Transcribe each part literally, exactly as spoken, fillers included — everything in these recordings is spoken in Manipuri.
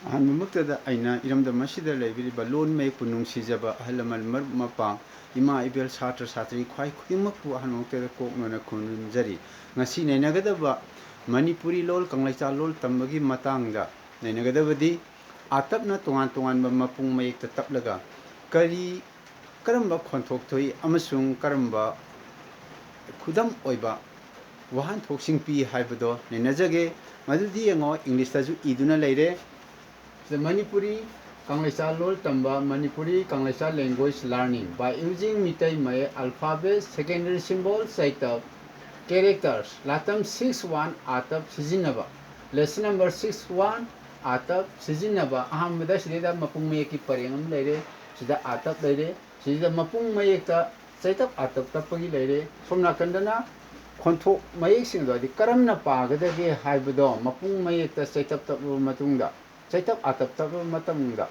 ꯑꯍꯥꯟꯕꯃꯛꯇꯗ ꯑꯩꯅ ꯏꯔꯝꯗꯝ ꯑꯁꯤꯗ ꯂꯩꯕꯤꯔꯤꯕ ꯂꯣꯟ ꯃꯌꯦꯛꯄꯨ ꯅꯨꯡꯁꯤꯖꯕ ꯑꯍꯜ ꯂꯃꯟ, ꯃꯔꯨꯞ ꯃꯄꯥꯡ, ꯏꯃꯥ ꯏꯕꯦꯜ, ꯁꯥꯇ꯭ꯔ ꯁꯥꯇ꯭ꯔꯤ ꯈ꯭ꯋꯥꯏ ꯈꯨꯗꯤꯡꯃꯛꯄꯨ ꯑꯍꯥꯟꯕꯃꯛꯇꯗ ꯀꯣꯛꯅꯣꯅ ꯈꯨꯔꯨꯝꯖꯔꯤ꯫ ꯉꯁꯤ ꯅꯩꯅꯒꯗꯕ ꯃꯅꯤꯄꯨꯔꯤ ꯂꯣꯜ ꯀꯪꯂꯩꯆꯥ ꯂꯣꯜ ꯇꯝꯕꯒꯤ ꯃꯇꯥꯡꯗ ꯅꯩꯅꯒꯗꯕꯗꯤ, ꯑꯥꯇꯞꯅ ꯇꯣꯉꯥꯟ ꯇꯣꯉꯥꯟꯕ ꯃꯄꯨꯡ ꯃꯌꯦꯛꯇ ꯇꯞꯂꯒ ꯀꯔꯤ, ꯀꯔꯝꯕ ꯈꯣꯟꯊꯣꯛ ꯊꯣꯛꯏ ꯑꯃꯁꯨꯡ ꯀꯔꯝꯕ ꯈꯨꯗꯝ ꯑꯣꯏꯕ ꯋꯥꯍꯟꯊꯣꯛꯁꯤꯡ ꯄꯤ ꯍꯥꯏꯕꯗꯣ ꯅꯩꯅꯖꯒꯦ꯫ ꯃꯗꯨꯗꯤ ꯌꯦꯡꯉꯣ, ꯏꯪꯂꯤꯁꯇꯁꯨ ꯏꯗꯨꯅ ꯂꯩꯔꯦ꯫ The Manipuri ꯀꯪꯂꯩꯆꯥ ꯂꯣꯜ ꯇꯝꯕ, Manipuri ꯀꯪꯂꯩꯆꯥ language learning by using Meitei ꯃꯌꯦꯛ alphabet, secondary symbol, ꯆꯩꯇꯞ, characters, ꯂꯥꯇꯝ six one ꯑꯥꯇꯞ ꯁꯤꯖꯤꯟꯅꯕ꯫ Lesson number six one, ꯑꯥꯇꯞ ꯁꯤꯖꯤꯟꯅꯕ꯫ ꯑꯍꯥꯟꯕꯗ ꯁꯤꯗꯩꯗ ꯃꯄꯨꯡ ꯃꯌꯦꯛꯀꯤ ꯄꯔꯦꯡ ꯑꯃ ꯂꯩꯔꯦ, ꯁꯤꯗ ꯑꯥꯇꯞ ꯂꯩꯔꯦ, ꯁꯤꯗ ꯃꯄꯨꯡ ꯃꯌꯦꯛꯇ ꯆꯩꯇꯞ ꯑꯥꯇꯞ ꯇꯞꯄꯒꯤ ꯂꯩꯔꯦ꯫ ꯁꯣꯝ ꯅꯥꯀꯟꯗꯅ ꯈꯣꯟꯊꯣꯛ ꯃꯌꯦꯛꯁꯤꯡꯗꯣ, ꯍꯥꯏꯗꯤ ꯀꯔꯝꯅ ꯄꯥꯒꯗꯒꯦ ꯍꯥꯏꯕꯗꯣ ꯃꯄꯨꯡ ꯃꯌꯦꯛꯇ ꯆꯩꯇꯞ ꯇꯞꯂꯕ ꯃꯇꯨꯡꯗ, ꯆꯩꯇꯞ ꯑꯥꯇꯞ ꯇꯞꯂꯕ ꯃꯇꯨꯡꯗ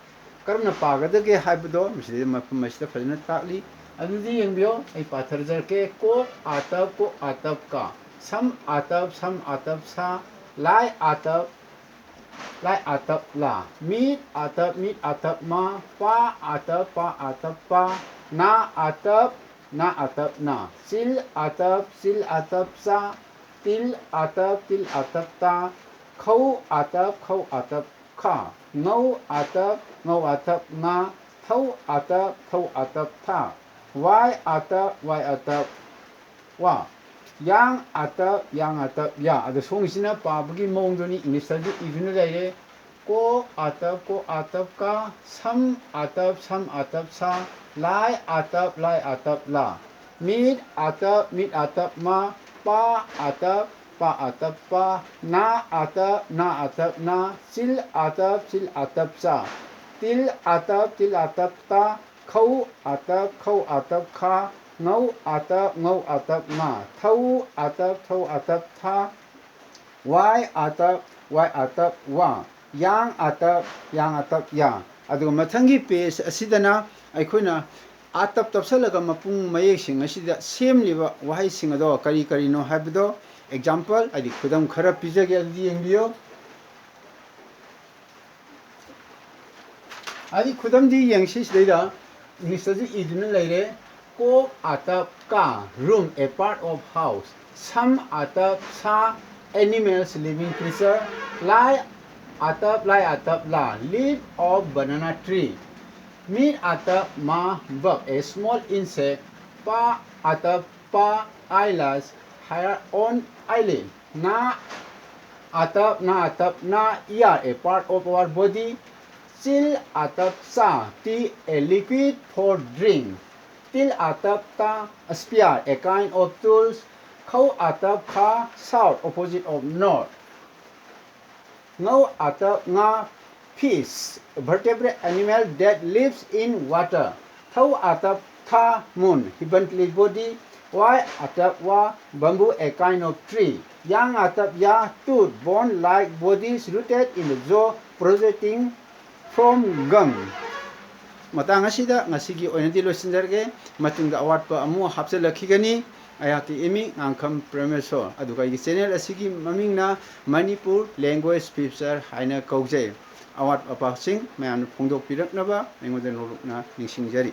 ꯀꯔꯝꯅ ꯄꯥꯒꯗꯒꯦ ꯍꯥꯏꯕꯗꯣ ꯃꯁꯤꯗꯩꯗ ꯃꯐꯝ ꯑꯁꯤꯗ ꯐꯖꯅ ꯇꯥꯛꯂꯤ꯫ ꯑꯗꯨꯗꯤ ꯌꯦꯡꯕꯤꯌꯣ, ꯑꯩ ꯄꯥꯊꯖꯔꯛꯀꯦ꯫ ꯀꯣꯛ ꯑꯥꯇꯞ ꯀꯣꯛ ꯑꯥꯇꯞ ꯀ, ꯁꯝ ꯑꯥꯇꯞ ꯁꯝ ꯑꯥꯇꯞ ꯁ, ꯂꯥꯏ ꯑꯥꯇꯞ ꯂꯥꯏ ꯑꯥꯇꯞ ꯂ, ꯃꯤꯠ ꯑꯥꯇꯞ ꯃꯤꯠ ꯑꯥꯇꯞ ꯃ, ꯄꯥ ꯑꯥꯇꯞ ꯄꯥ ꯑꯥꯇꯞ ꯄ, ꯅꯥ ꯑꯥꯇꯞ ꯅꯥ ꯑꯥꯇꯞ ꯅ, ꯆꯤꯜ ꯑꯥꯇꯞ ꯆꯤꯜ ꯑꯥꯇꯞ ꯆ, ꯇꯤꯜ ꯑꯥꯇꯞ ꯇꯤꯜ ꯑꯥꯇꯞ ꯇ, ꯈꯧ ꯑꯥꯇꯞ ꯈꯧ ꯑꯥꯇꯞ ꯈ, ꯉꯧ ꯑꯥꯇꯞ ꯉꯧ ꯑꯥꯇꯞ ꯉ, ꯊꯧ ꯑꯥꯇꯞ ꯊꯧ ꯑꯥꯇꯞ ꯊ, ꯋꯥꯏ ꯑꯥꯇꯞ ꯋꯥꯏ ꯑꯥꯇꯞ ꯋ, ꯌꯥꯡ ꯑꯥꯇꯞ ꯌꯥꯡ ꯑꯥꯇꯞ ꯌ꯫ ꯑꯗꯣ ꯁꯣꯝꯒꯤꯁꯤꯅ ꯄꯥꯕꯒꯤ ꯃꯑꯣꯡꯗꯨꯅꯤ, ꯏꯪꯂꯤꯁꯇꯁꯨ ꯏꯗꯨꯅ ꯂꯩꯔꯦ꯫ ꯀꯣꯛ ꯑꯥꯇꯞ ꯀꯣꯛ ꯑꯥꯇꯞ ꯀ, ꯁꯝ ꯑꯥꯇꯞ ꯁꯝ ꯑꯥꯇꯞ ꯁ, ꯂꯥꯏ ꯑꯥꯇꯞ ꯂꯥꯏ ꯑꯥꯇꯞ ꯂ, ꯃꯤꯠ ꯑꯥꯇꯞ ꯃꯤꯠ ꯑꯥꯇꯞ ꯃ, ꯄꯥ ꯑꯥꯇꯞ ꯄꯥ ꯑꯥꯇꯞ ꯄ, ꯅꯥ ꯑꯥꯇꯞ ꯅꯥ ꯑꯥꯇꯞ ꯅ, ꯆꯤꯜ ꯑꯥꯇꯞ ꯆꯤꯜ ꯑꯥꯇꯞ ꯆ, ꯇꯤꯜ ꯑꯥꯇꯞ ꯇꯤꯜ ꯑꯥꯇꯞ ꯇ, ꯈꯧ ꯑꯥꯇꯞ ꯈꯧ ꯑꯥꯇꯞ ꯈ, ꯉꯧ ꯑꯥꯇꯞ ꯉꯧ ꯑꯥꯇꯞ ꯉ, ꯊꯧ ꯑꯥꯇꯞ ꯊꯧ ꯑꯥꯇꯞ ꯊ, ꯋꯥꯏ ꯑꯥꯇꯞ ꯋꯥꯏ ꯑꯥꯇꯞ ꯋ, ꯌꯥꯡ ꯑꯥꯇꯞ ꯌꯥꯡ ꯑꯥꯇꯞ ꯌ꯫ ꯑꯗꯨꯒ ꯃꯊꯪꯒꯤ page ꯑꯁꯤꯗꯅ ꯑꯩꯈꯣꯏꯅ ꯑꯥꯇꯞ ꯇꯞꯁꯜꯂꯒ ꯃꯄꯨꯡ ꯃꯌꯦꯛꯁꯤꯡ ꯑꯁꯤꯗ ꯁꯦꯝꯂꯤꯕ ꯋꯥꯍꯩꯁꯤꯡ ꯑꯗꯣ ꯀꯔꯤ ꯀꯔꯤꯅꯣ ꯍꯥꯏꯕꯗꯣ example, ꯍꯥꯏꯗꯤ ꯈꯨꯗꯝ ꯈꯔ ꯄꯤꯖꯒꯦ, ꯑꯗꯨꯗꯤ ꯌꯦꯡꯕꯤꯌꯨ꯫ ꯑꯗꯤ ꯈꯨꯗꯝꯗꯤ ꯌꯦꯡꯁꯤ ꯁꯤꯗꯩꯗ꯫ ꯏꯪꯂꯤꯁꯇꯁꯨ ꯏꯗꯨꯅ ꯂꯩꯔꯦ꯫ ꯀꯣꯛ ꯑꯇꯞ ꯀꯥ, room, a part of house꯫ ꯁꯝ ꯑꯇꯞ ꯁꯥ, animals, living creature꯫ ꯂꯥꯏ ꯑꯇꯞ ꯂꯥꯏ ꯑꯇꯞ ꯂꯥ, leaf of banana tree꯫ ꯃꯤꯠ ꯑꯇꯞ ꯃꯥ, bug, a small insect꯫ ꯄꯥ ꯑꯇꯞ ꯄꯥ, eyelash, hair on eyelid꯫ ꯅꯥ ꯑꯇꯞ ꯅꯥ ꯑꯇꯞ ꯅꯥ, ear, a part of our body꯫ ꯆꯤꯜ ꯑꯇꯞ ꯆꯥ, tea, a liquid for drink꯫ ꯇꯤꯜ ꯑꯇꯞ ꯇꯥ, spear, a kind of tools꯫ ꯈꯧ ꯑꯇꯞ ꯈꯥ, south, opposite of north꯫ ꯉꯧ ꯑꯇꯞ ꯉꯥ, fish, vertebrate animal that lives in water꯫ ꯊꯧ ꯑꯇꯞ ꯊꯥ, moon, heavenly body꯫ ꯋꯥꯏ ꯑꯇꯞ ꯋꯥ, bamboo, a kind of tree꯫ ꯌꯥꯡ ꯑꯇꯞ ꯌꯥ, tooth, bone like bodies rooted in the jaw projecting from gum꯫ ꯃꯇꯥꯡ ꯑꯁꯤꯗ ꯉꯁꯤꯒꯤ ꯑꯣꯏꯅꯗꯤ ꯂꯣꯏꯁꯤꯟꯖꯔꯒꯦ꯫ ꯃꯇꯨꯡꯗ ꯑꯋꯥꯠꯄ ꯑꯃꯨꯛ ꯍꯥꯞꯆꯤꯜꯂꯛꯈꯤꯒꯅꯤ꯫ ꯑꯩꯍꯥꯛꯀꯤ ꯏꯃꯤꯡ ꯉꯥꯡꯈꯝ ꯄ꯭ꯔꯦꯃꯦꯁꯣꯔ, ꯑꯗꯨꯒ ꯑꯩꯒꯤ ꯆꯦꯅꯦꯜ ꯑꯁꯤꯒꯤ ꯃꯃꯤꯡꯅ ꯃꯅꯤꯄꯨꯔ ꯂꯦꯡꯒ꯭ꯋꯦꯖ ꯐꯤꯆꯔ ꯍꯥꯏꯅ ꯀꯧꯖꯩ꯫ ꯑꯋꯥꯠ ꯑꯄꯥꯁꯤꯡ ꯃꯌꯥꯝꯅ ꯐꯣꯡꯗꯣꯛꯄꯤꯔꯛꯅꯕ ꯑꯩꯉꯣꯟꯗ ꯅꯣꯂꯨꯛꯅ ꯅꯤꯡꯁꯤꯡꯖꯔꯤ꯫